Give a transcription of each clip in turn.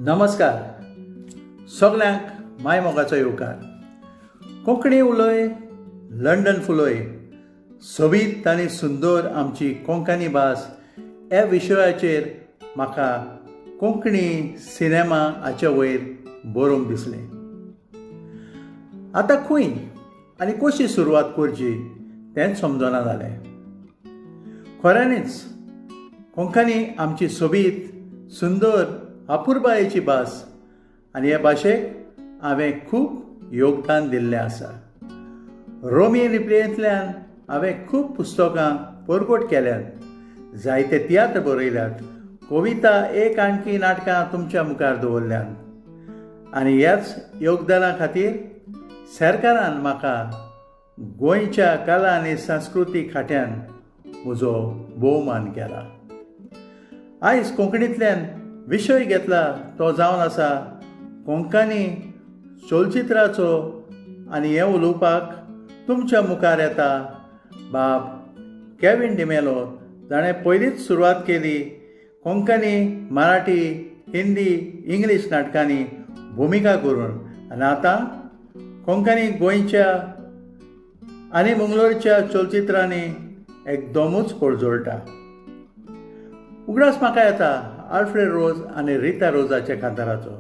नमस्कार सगल्यांक माय मोगाचो येवकार. कोंकणी उलय लंडन फुलय, सोबीत आनी सुंदर आमची कोंकणी भास ह्या विशयाचेर म्हाका कोंकणी सिनेमा हाचे वयर बरोवंक दिसलें. आतां खंय आनी कशी सुरवात करची तेंच समजना जालें. खऱ्यांनीच कोंकणी आमची सोबीत सुंदर अपुरबायेची भास आनी हे भाशेक हांवें खूब योगदान दिल्लें आसा. रोमी लिपयेंतल्यान हांवें खूब पुस्तकां परगट केल्यांत, जायते तियात्र बरयल्यात, कविता, एक आणकी नाटकां तुमच्या मुखार दवरल्यांत आनी ह्याच योगदाना खातीर सरकारान म्हाका गोंयच्या कला आनी संस्कृती खात्यान म्हजो भोवमान केला. आयज कोंकणींतल्यान विशय घेतला तो जावन आसा कोंकणी चलचित्राचो आनी हें उलोवपाक तुमच्या मुखार येता बाब केवीन डिमेलो, जाणें पयलींच सुरवात केली कोंकणी, मराठी, हिंदी, इंग्लीश नाटकांनी भुमिका करून आनी आतां कोंकणी गोंयच्या आनी मंगळूरच्या चलचित्रांनी एकदमूच पर्जळटा. उगडास म्हाका येता आल्फ्रेड रोज आनी रिता रोजाच्या कांताराचो.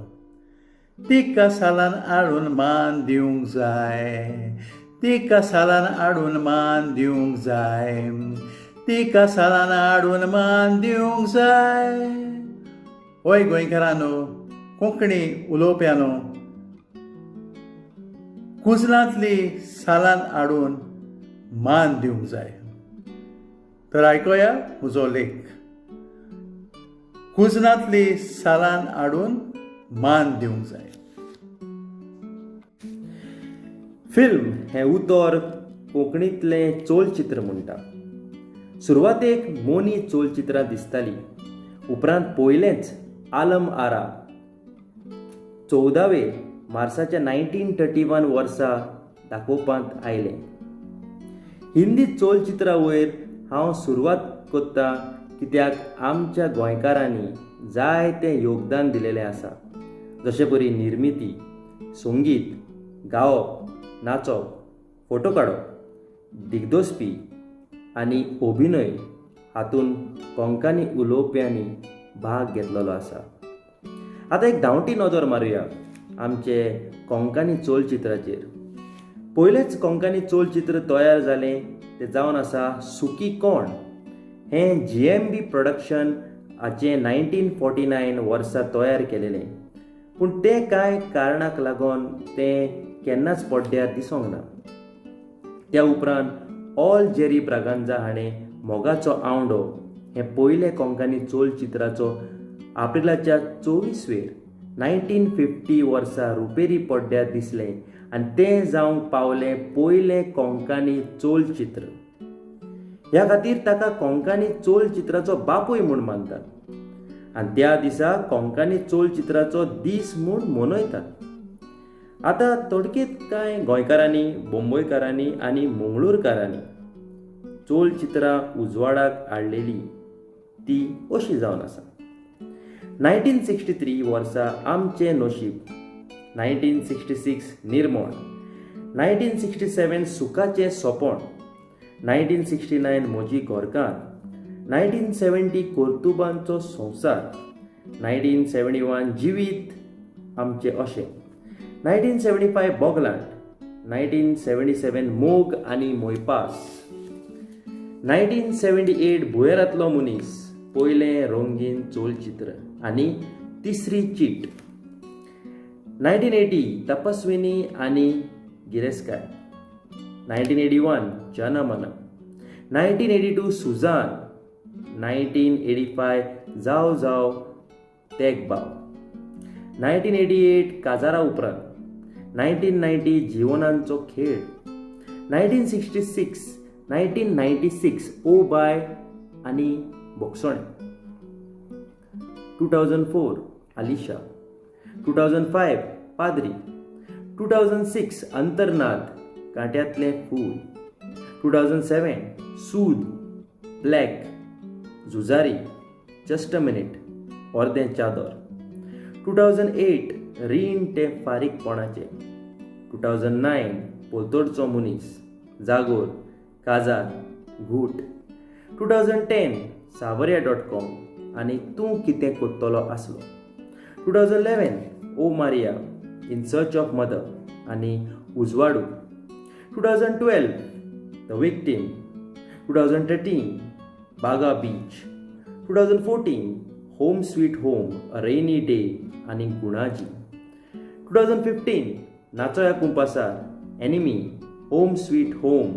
तिका सालान हाडून मान दिवंक जाय, तिका सालान हाडून मान दिवंक जाय, तिका सालान हाडून मान दिवंक जाय. हय गोंयकारांनो, कोंकणी उलोवप्यानो, कुजनांतली सालान हाडून मान दिवंक जाय. तर आयकुया म्हजो लेख, कुजनांतली सालान हाडून मान दिवंक जाय. फिल्म हें उतर कोंकणींतलें चलचित्र म्हणटा. सुरवातेक मोनी चलचित्रां दिसतालीं, उपरांत पयलेंच आलम आरा 14 मार्साच्या 1931 वर्सा दाखोवपांत आयलें. हिंदी चलचित्रा वयर हांव सुरवात करतां कित्याक आमच्या गोंयकारांनी जायतें योगदान दिलेलें आसा, जशें परी निर्मिती, संगीत, गावप, नाचप, फोटो काडप, दिग्दोसपी आनी अभिनय हातूंत कोंकणी उलोवप्यांनी भाग घेतलेलो आसा. आतां एक धांवटी नदर मारुया आमचे कोंकणी चलचित्राचेर. पयलेंच कोंकणी चलचित्र तयार जालें तें जावन आसा सुकी कोण, हें GMB production हाचें 1949 वर्सा तयार केलेलें, पूण तें कांय कारणाक लागून तें केन्नाच पड्ड्यार दिसूंक ना. त्या उपरांत ऑल जेरी ब्रागांजा हाणें मोगाचो आवंडो हें पयलें कोंकणी चलचित्राचो एप्रिलाच्या 24 1950 वर्सा रुपेरी पड्ड्यार दिसलें आनी तें जावंक पावलें पयलें कोंकणी चलचित्र. ह्या खातीर ताका कोंकणी चलचित्राचो बापूय म्हूण मानतात आनी त्या दिसा कोंकणी चलचित्राचो दीस म्हूण मनयतात. आतां थोडकेत कांय गोंयकारांनी, बोंबयकारांनी आनी मंगळूरकारांनी चलचित्रां उजवाडाक हाडलेली ती अशी जावन आसा. 1963 वर्सा आमचें नशीब, 1966 निर्मोण, 1967 सुखाचें सोपण, 1969 म्हजी घरकान्न, 1970 कर्तुबांचो संवसार, 1971 जिवीत आमचें अशें, 1975 बोगलांट, 1977 मोग आनी मोयपास, 1978 भुंयेरांतलो मनीस पयलें रंगीन चलचित्र आनी तिसरी चीट, 1980 तपस्विनी आनी गिरेस्काय, 1981 जनमन, 1982 सुजान, 1985 जाव जाव तेगबाव, 1988 काजारा उपरांत, 1990 जिवनांचो खेळ, 1966 1996 ओ बाय आनी बोगसोणें, 2004 आलिशा, 2005 पाद्री, 2006 अंतरनाद कांट्यांतलें फूल, 2007 सूद, ब्लॅक, झुजारी, जस्ट अ मिनीट, अर्दें चादर, 2008 रीण तें फारीकपणाचें. 2009 पोलतडचो मनीस, जागोर, काजार, घूट. 2010 सावरिया.com आनी तूं कितें कोत्तलो आसलो. 2011 O Maria, in search of mother आनी उजवाडू. 2012 the victim. 2013 Baga beach. 2014 home sweet home, a rainy day आनी Gunaji. 2015 नाचोया कुंपासार, enemy, home sweet home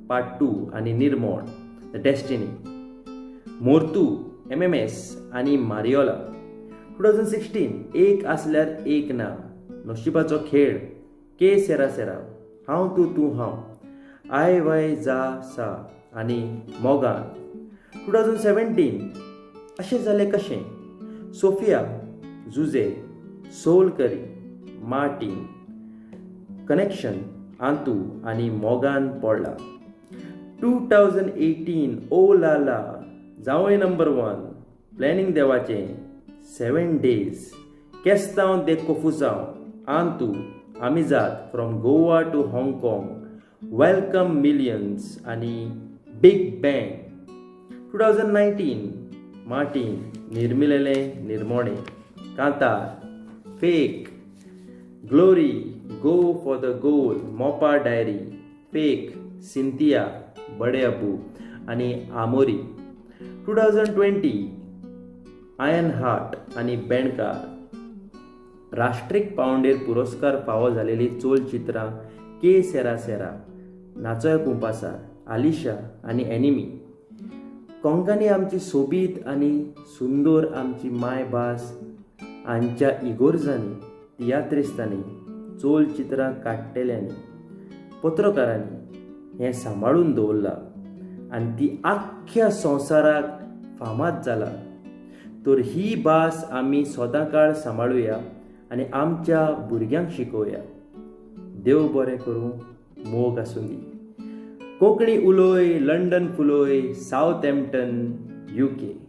part 2 आनी निर्मोण, the destiny, Mortu, MMS आनी मारियोला. 2016 एक आसल्यार एक ना, नशिबाचो खेळ, के सेरा सेरा, हांव तूं तूं हांव, I Y जा सा आनी मोगान. 2017 अशें जालें कशें, सोफिया, जुजे, सोल करी, मार्टीन, कनेक्शन, आंतू आनी मोगान पडला. 2018 ओ ला ला, जावय नंबर 1, प्लॅनिंग देवाचें, 7 डेज, केस्तांव दे कोफुसांव, आंतू, आमिजाद, from Goa to Hong Kong, welcome millions आनी big bang. 2019 Martin, निर्मिलेलें निर्मोणें, कांतार, fake, glory, go for the goal, Mopa diary, fake, Cynthia, Bade Abu आनी आमोरी. 2020 आयर्न हार्ट आनी बेणकार. राष्ट्रीक पावंडेर पुरस्कार फावो जालेलीं चलचित्रां के सेरा सेरा, नाचोया कुंपासार, आलिशा आनी एनिमी. कोंकणी आमची सोबीत आनी सुंदर आमची मायभास हांच्या इगोर्जांनी, तियात्रिस्तांनी, चलचित्रां काडटेल्यांनी, पत्रकारांनी हें सांबाळून दवरलां आनी ती आख्ख्या संवसाराक फामाद जाला. तर ही भास आमी सदांकाळ सांबाळुया आनी आमच्या भुरग्यांक शिकोवया. देव बरें करूं, मोग आसूं दी. कोंकणी उलोय, लंडन फुलोय, सावथ एम्पटन, UK.